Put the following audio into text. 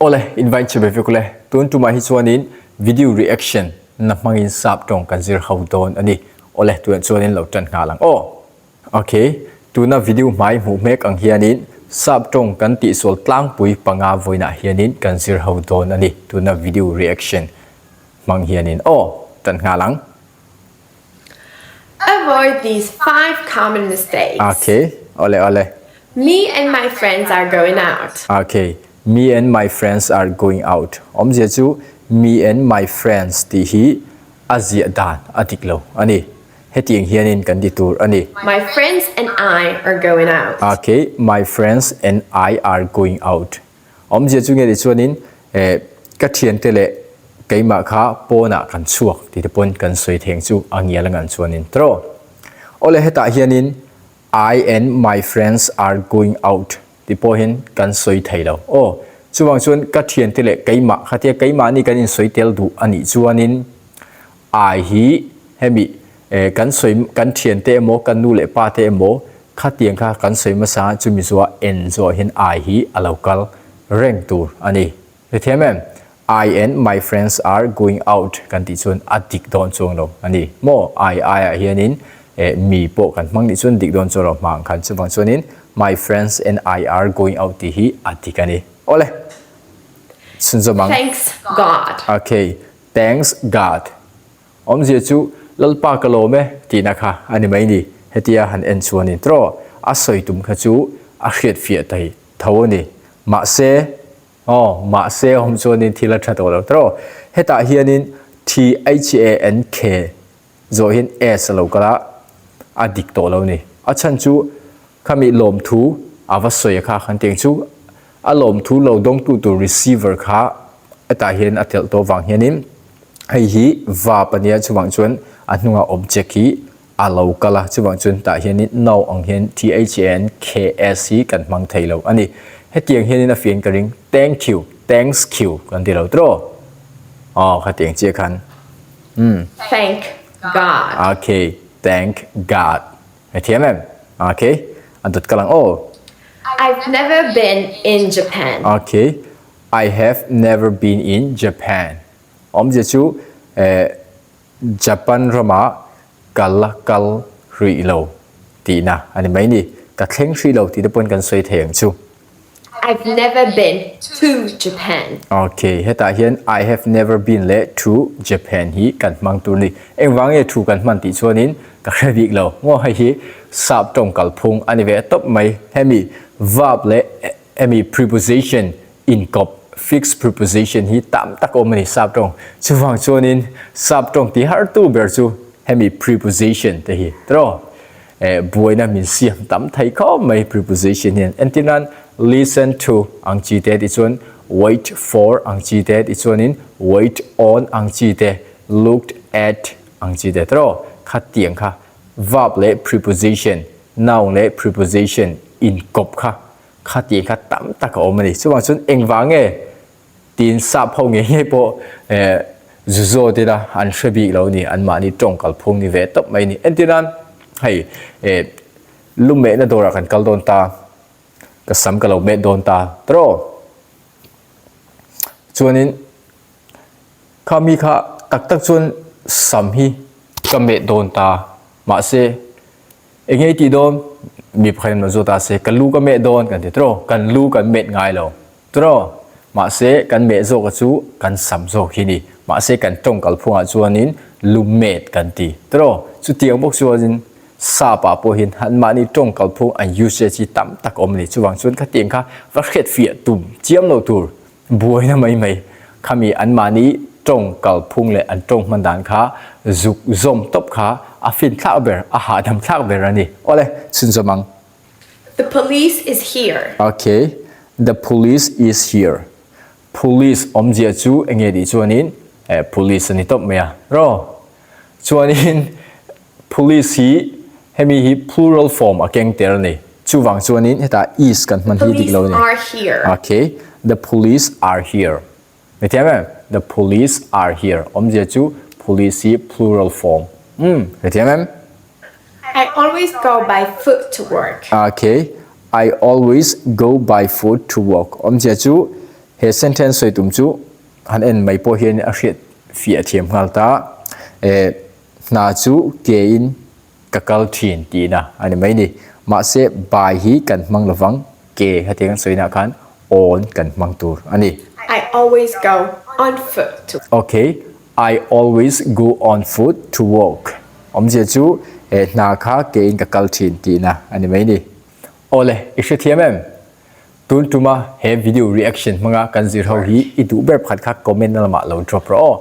Awle, invite che ve vek ule. Tun tumah hi chuanin video reaction na hmangin sap tawng kan zir ho dawn a ni. Awle, tunah chuanin lo tan nghal ang aw. Ok, tuna video hmai hmuh hmek ang hianin sap tawng kan tihsual tlangpui panga vawiinah hianin kan zir ho dawn a ni. Tuna video reaction hmang hianin aw, tan nghal ang. Avoid these 5 common mistakes. Ok, awle awle. Me and my friends are going out. Ok, me and my friends are going out. Awmzia chu me and my friends tih hi a ziah dan a dik lo a ni. Hetiang hianin kan ti tur a ni. My friends and I are going out. Ok, my friends and I are going out. Awmzia chu nge ni chuanin eh ka thiante leh keimah kha pawnah kan chhuak tih te pawn kan sawi theng chu a ngial a ngan chuanin tawh. Awle hetah hianin I and my friends are going out tih pawhin kan sawi thei lo. Aw, chuvang chuan ka thiante leh keimah khatia keimahni kan insawi tel duh a nih chuanin I hi hemi eh kan sawi kan thiante emaw kan nu leh pa te emaw khatiang kha kan sawi hmasa a chumi zuah en zuah hian I hi a lo kal reng tur a ni. Hrethiam em? I and my friends are going out kan tih chuan a dik dawn chuang lo a ni maw? I aiah hianin eh mi pawh kan hmang nih chuan dik dawn chuang lo hma ang khan chuvang chuanin my friends and I are going out tih hi a dik a ni. Awle! Chhunzawm ang. Thanks God. Okay, thanks God. Awmzia chu Lalpa ka lawm e tihna kha a ni mai ni. Hetia han en chuanin tawh a sawi tum kha chu a hriatfiah thei tho a ni. Mahse, aw, mahse awm chuanin thil a tha tawh lo tawh. Hetah hianin THANK zawh hian S a lo kal a, a dik tawh lo ni. A chhan chu khami lawmthu a va sawi a kha khan tiang chu a lawmthu lo dawngtu tur receiver kha hetah hian a telh tawh vang hianin hei hi verb a nia chuvang chuan a hnungah object hi a lo kal a chuvang chuan tah hianin no ang hian t h a n k s hi kan hmang thei lo a ni. Hetiang hianin a fian ka ring thank you, thanks you kan ti lo tawh aw khatiang chiah khan umm. Thank God. Okay, thank God. Hrethiam em? Okay, a dawt ka lang aw. I've never been in Japan. Okay, I have never been in Japan. Awmzia chu eh Japan ramah ka la kal hrih lo tihna a ni mai ni. Ka thleng hrih lo tih te pawn kan sawi thei ang chu. I've never been to Japan. Okay, hetah hian I have never been leh to Japan hi kan hmang tur ni. Engvang nge thu kan hman tih chuanin ka hre bik lo. Ngaw hei hi sap tawng kalphung a ni ve tawp mai. Hemi verb leh hemi preposition inkawp, fixed preposition, hi tam tak a awm a ni sap tawng. Chuvang chuanin sap tawng ti hartu ber chu hemi preposition te hi tawh. Eh buaina min siam tam thei khawp mai preposition hian. Entir nan listen to ang chi te tichuan wait for ang chi te tichuanin wait on ang chi te looked at ang chi te tawh khatiang kha verb leh preposition, noun leh preposition inkawp kha Khatiang kha tam tak a awm a ni. Chuvang chuan engvang nge tiin sap ho ngei ngei pawh eh zu zawt ila an hre bik lo a ni. Anmahni tawng kalphung ni ve tawp mai a ni. Entir nan hei eh lu mehna dawrah kan kal dawn ta, ka sam ka lo met dawn ta tawh. Chuanin kha mi kha tak tak chuan sam hi ka met dawn ta mahse Eng nge i tih dawn? Mi pakhat in rawn zawt a se, ka lu ka meh dawn kan ti tawh, kan lu kan met ngai lo tawh. Mahse, kan meh zawk a chu kan sam zawk hi ni. Mahse, kan tawng kalphungah chuanin lu met kan ti tawh. Chutiang bawk chuanin sap ah pawhin anmahni tawng kalphung an usage hi tam tak a awm a ni. Chuvang chuan khatiang kha va hriatfiah tum chiam lo tur Buaina mai mai khami anmahni tawng kalphung leh an tawng hman dan kha zuk zawm tawp kha a fin thlak ber, a hahdam thlak ber a ni. Awle, chhunzawm ang. The police is here. Ok, the police is here. Police awmzia chu enge tih chuanin eh police a ni tawp mai a, ro. Chuanin Police hi hemi hi plural form a keng tel a ni. Chuvang chuanin hetah is kan hman hi dik lo a ni. Police are here. Okay, the police are here. Hrethiam em? The police are here. Awmzia chu police hi plural form. Umm, hrethiam em? I always go by foot to work. Okay, I always go by foot to work. Awmzia chu. He sentence sawi tum chu han en mai pawh hian a hriat fiah thiam nghal ta. Eh, hna chu ke in ka kal thin tihna a ni mai ni. Mahse by hi kan hmang lovang, ke hetiang kan sawina khan on kan hmang tur a ni. I always go on foot to. Ok, I always go on foot to work. Awmzia chu eh hna kha ke in ka kal thin tihna a ni mai ni. Awle, i hrethiam em? Tun tuma he video reaction hmanga kan zir ho hi i duh ber pakhat kha comment na lamah lo drop rawh aw.